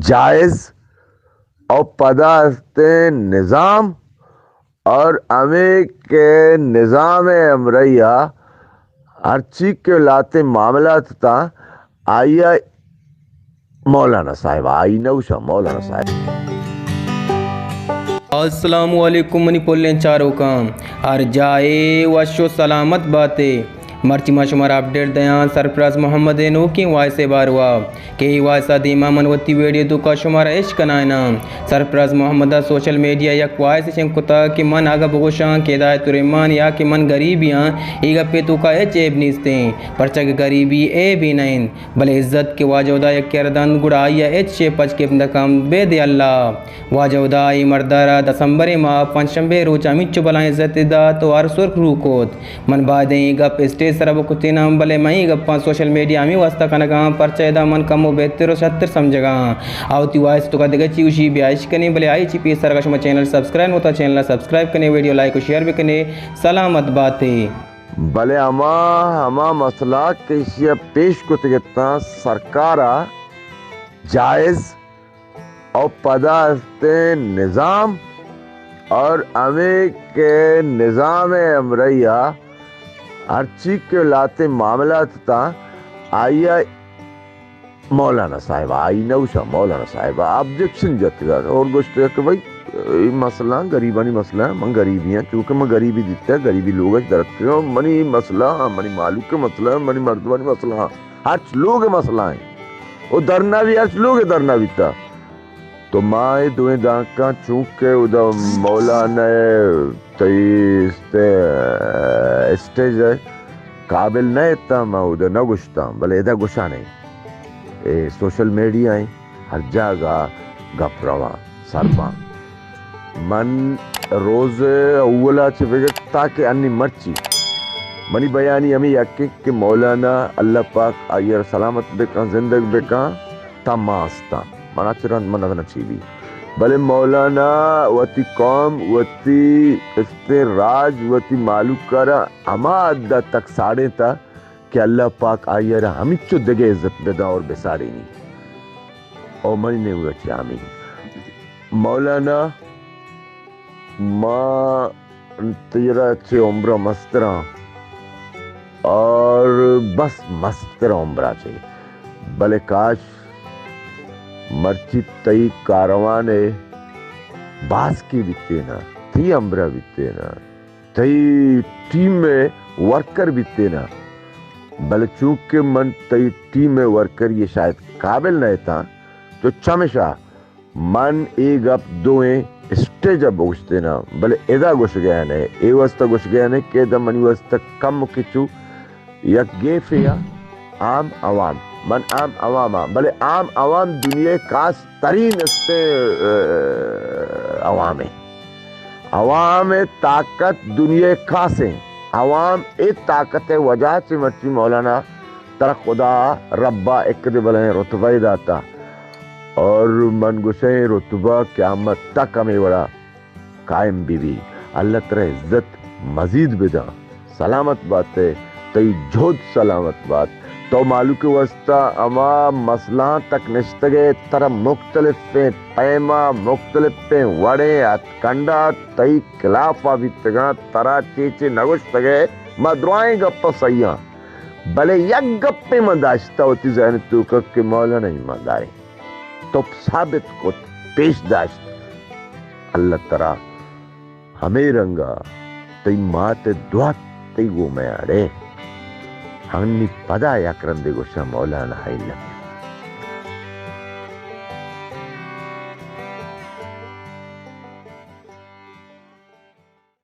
جائز، اور پدا استیں نظام، اور ہمیں کہ نظام امریا ہرچی کہ لاتے معاملات تا، آئی مولانا صاحب، آئی نوشا مولانا صاحب۔ السلام علیکم منی پلیں چاروکاں، ہر جائے وش و سلامت باتے۔ مرچی ما شمارا اپڈیٹ دیاں سرفراز محمد ءِ نوکیں وائس ءِ باروا کہ اے وائس ءَ دیما من وتی ویڈیو توکا شمارا اش کنائیناں۔ سرفراز محمد ءَ سوشل میڈیا یک وائس شنگ کتا کہ من اگہ بگوشاں کہ ہدایت الرحمان یا کہ من غریبی آں، اے گپے توکا ہچ عیب نیستیں، پرچا کہ غریبی عیبے نہ انت، بلے عزت کہ واجہ ہدا یکے ءَ را دنت گڑا آئی ءَ ہچ شے پچ گپت نہ کنت۔ بید اللہ! واجہ ہدا اے مرد ءَ را دسمبر ءِ ماہ ءَ پنچشنبے ءِ روچ ءَ ہمینچو بلاہیں عزتے دات و ہر سرخ رو کت۔ من بائدیں اے گپ اسٹیج سرا بکتیناں، بلے من اے گپاں سوشل میڈیا ہمے واستا کنگا آں، پرچا ادا من کمو بہتر و شرتر سمجھگا آں۔ آ وتی وائس توکا دگہ چی گوشی بیا اش کنیں، بلے آئی چی پیسر اگاں شما چینل سبسکرائب نہ کتا، چینل ءَ سبسکرائب کنے، ویڈیو لائک و شیئر بکنے۔ سلامت باتے۔ بلے ہما، ہما مسئلہ کہ ایشی ءَ پیش کتگ اتاں سرکار ءَ جائز، اور پدا استیں نظام، اور ہمیں کہ نظام امریا ہرچی کہ لاتے معاملات تا، آئی مولانا صاحب، آئی نوشا مولانا صاحب آبجیکشن جتگا اور گوشتگا کہ بھئی، اے مسئلہ غریبانی مسئلہ، من غریبی آں، چونکہ من غریبی دیتا، غریبی لوگ اچ درتکگاں، منی مسئلہ، منی مالوک مسئلہ، منی مردمانی مسئلہ، ہرچ لوگ مسئلہ ہیں۔ او دھرنا بھی ہرچ لوگ دھرنا بیتا۔ تو ما اے دوئیں دانکاں چونکہ اودا مولانا ءِ تئی است-، اسٹیج ءِ قابل نہ اتاں، ما اودا نہ گوشتاں، بلے ادا گوشانے۔ اے سوشل میڈیا ہیں، ہر جاگہ گپ رواں، سر باں۔ من روز اولا چہ بگر تاکہ انی مرچی منی بیانی ہمیں یقین کہ مولانا اللہ پاک آئی ءَ را سلامت بکن، زندگ بکن، تا ما استاں۔ منا چہ رند من نزاناں چی بی۔ بلے مولانا وتی قوم، وتی استیں راج، وتی مالوک ءَ را ہما حد ءَ تک ساڑینتا کہ اللہ پاک آئی ءَ را ہمینچو دگہ عزت بداں اور بساڑینی۔ او منی نیمگا چہ آمین۔ مولانا، ما تیرا چہ عمرا مستراں اور بس مستر عمرا چہ، بلے کاش مرچی تئی کاروان ءِ باسکی بیتینا، تئی ہمراہ بیتینا، تئی ٹیم ءِ ورکر بیتینا، بلے چونکہ من تئی ٹیم ءِ ورکری ءِ شاید قابل نہ اتاں، تو چمشا من اے گپ دوئیں اسٹیج ءَ بگوشتیناں، بلے ادا گوشگیانے، اے واسطہ گوشگیانے کہ ادا منی واسطہ کم کچو یک گیفے ءَ عام عوام، من عام عوام آں، بلے عام عوام دنیا ءِ خاص ترین استیں، ءَ، عوام ایں۔ عوام ءِ طاقت دنیا ءِ خاص ایں۔ عوام ءِ طاقت ءِ وجہ چہ مرچی مولانا ترا خدا ربا ایک دے بلائیں رتبہ داتا۔ اور من گوشیں رتبہ قیامت تک ہمے وڑا قائم بی بی۔ اللہ ترا عزت مزید بداں۔ سلامت باتے، تئی جہد سلامت بات۔ تو مالوک واسطہ ہما مسئلہ تک نشتگے، ترا مختلفیں پیما، مختلفیں وڑیں ہتھ کنڈا تئی خلافا بیتگاں، ترا چے چے نگوشتگے، ما درائیں گپا سہیاں۔ بلے یک گپے من داشتہ وتی ذہن توکا کہ مولانا ایمانداریں۔ تو ثابت کت، پیش داشت۔ اللہ ترا ہمے رنگا تئی مات ءِ دعا تئی گوما اڑے۔ ہنی پدا یک رندے گوشاں مولانا ہیل۔